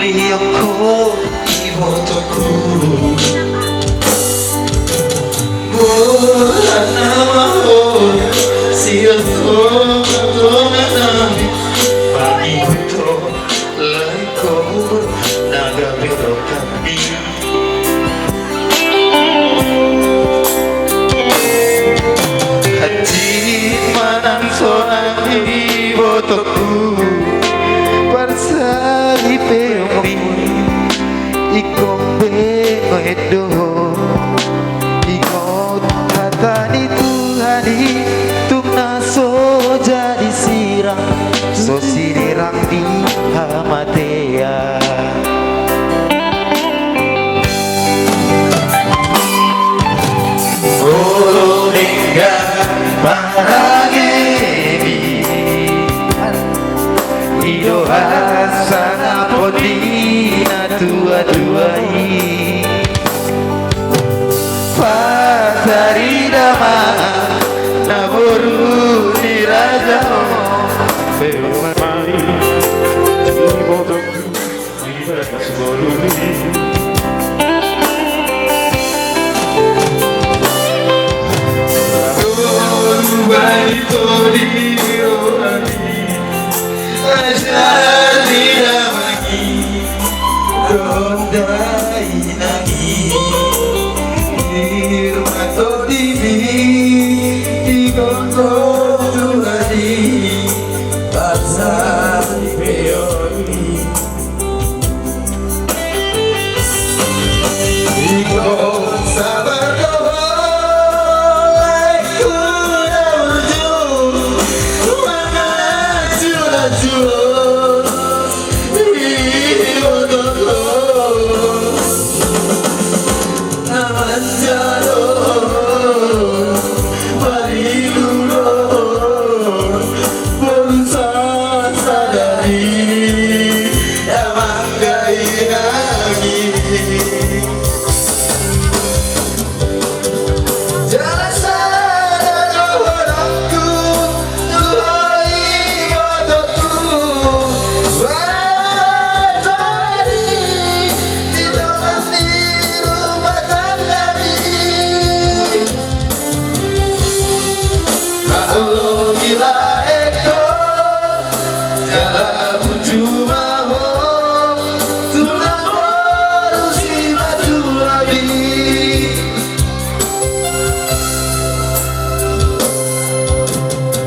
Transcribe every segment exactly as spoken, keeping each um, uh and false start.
Ianggo ibotongku. Boha nama ho sian tongatonga nami. Pangihuthon lae ho na gabe rohami. Hansit ma nang sonang ibotongku, parsaripeonmi ingkon be endo. Ingot hata ni Tuhan i, tung na so jadi sirang, so sinirang di hamatean. Molo denggan parangemi, i do hasangapon ni natuatua i. Patarida ma na boru ni raja on. Pe umai ibotongku.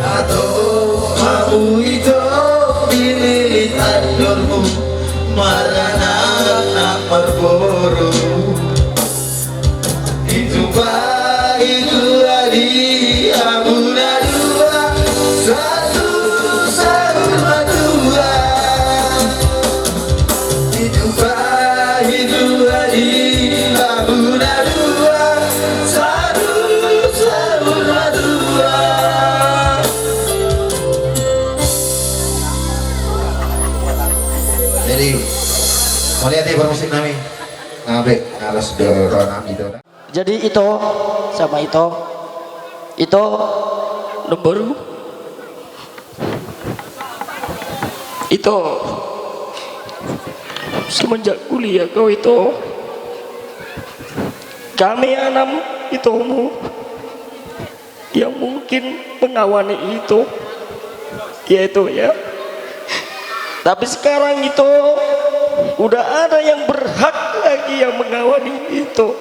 Atau hamu ito dililit andormu maranak na marboru. Itu pa itu adi hamu na dua satu satu dua. Jadi, mauliate parmusik nami. Nah, be, nah, las do, do, nami do. Jadi ito, sama ito. Ito, nomboru. Ito, semenjak kuliah kau ito, kami anam itomu yang mungkin mengawani ito. Ya ito ya. Tapi sekarang ito udah ada yang berhak lagi yang mengawani ito.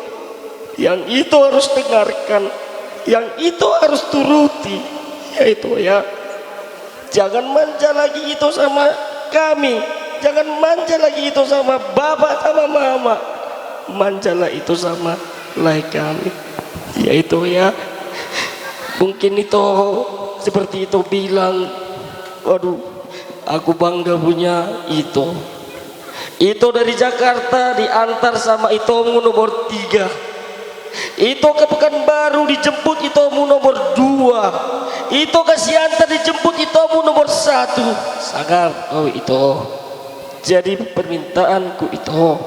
Yang ito harus dengarkan, yang ito harus turuti. Ya ito ya. Jangan manja lagi ito sama kami. Jangan manja lagi ito sama bapak sama mama. Manjalah ito sama lae kami. Ya ito ya. Mungkin ito seperti ito bilang, waduh, aku bangga punya ito. Ito dari Jakarta diantar sama itomu nomor tiga. Ito ke Pekanbaru dijemput itomu nomor dua. Ito ke Siantar dijemput itomu nomor satu. Sangar kau ito. Jadi permintaanku ito,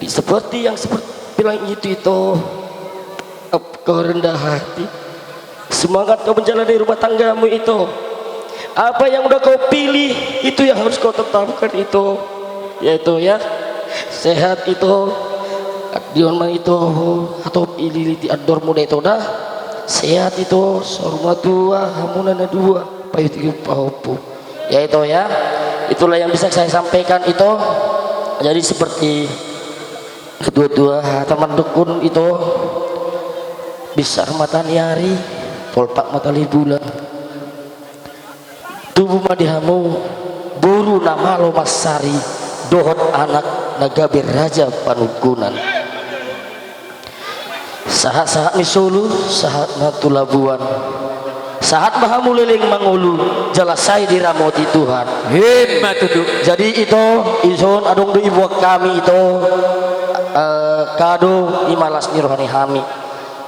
di seperti yang seperti bilang itu ito, kau rendah hati. Semangat kau menjalani rumah tanggamu ito. Apa yang udah kau pilih, itu yang harus kau tetapkan ito. Ya ito ya. Sehat ito. Dion ma ito. Hatop ililiti andormu da ito da. Sehat ito, saur matua hamuna na dua, paihut-ihut pahompu. Ya ito ya. Itulah yang bisa saya sampaikan ito. Jadi seperti kedua-dua hata mandok on ito. Binsar mata ni ari, poltak mata ni bulan. Tubu ma di hamu boru na malo mansari, dohot anak na gabe raja panungkunan. Sahat-sahat ni solu, sahat ma tu labuan. Sahat ma hamu leleng mangolu, jala sai diramoti Tuhan. Ima tutu. Jadi ito, ison adong do iboan hami ito, eh, kado i ma las ni roha ni hami.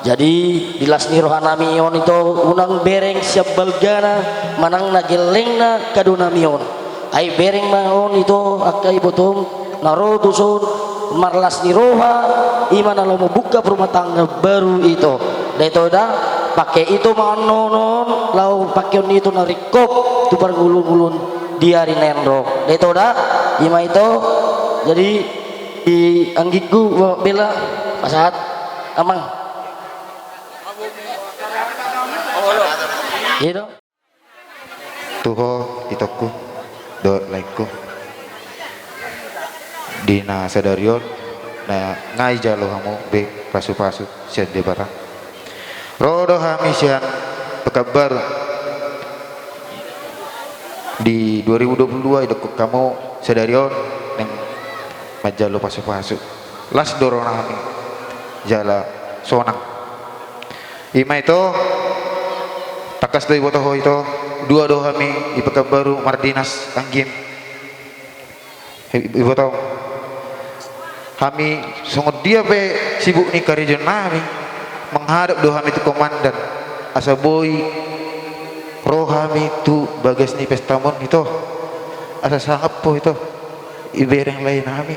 Jadi di las ni roha nami on ito, unang bereng sian balgana manang na gellengna kado nami on. Ai bereng ma on ito angka ibotom na ro tuson marlas ni roha, i ma na laho mambuka rumah tangga baru ito. Da ito da, pake ito ma annon on, laho pakeon ni ito na ringkot tu parngoluon-ngoluon di ari na naeng ro. Da ito da, i ma ito. Jadi di anggingku, Bapak Bela, pasahat amang. Iya dong. Tu ho itongku dohot laengku. Di na sadari on, na nga dijalo hamu be pasu-pasu sian Debata. Ro do hami sian Pekanbaru. Di dua ribu dua puluh dua didokkon hamu sadari on naeng manjalo pasu-pasu. Las do roha nami jala sonang. I ma ito, tangkas do diboto ho ito, dua do hami di Pekanbaru mardinas anggim. I-, iboto hami songon dia pe sibuk ni karejo nami, menghadap do hami tu komandan. Asa boi ro hami tu bagas ni pesta on ito. Asa sangap ho ito. Ibereng lae nami.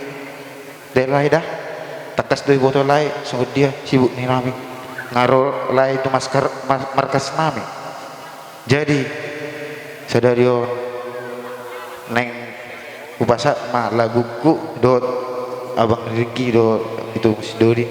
Dai lae da. Tangkas do diboto lae songon dia sibuk ni nami. Nga ro lae tu maskar-, mar-, markas nami. Jadi sadari on naeng hupasahat ma lagungku dohot Abang Riki dohot ito Sidodi.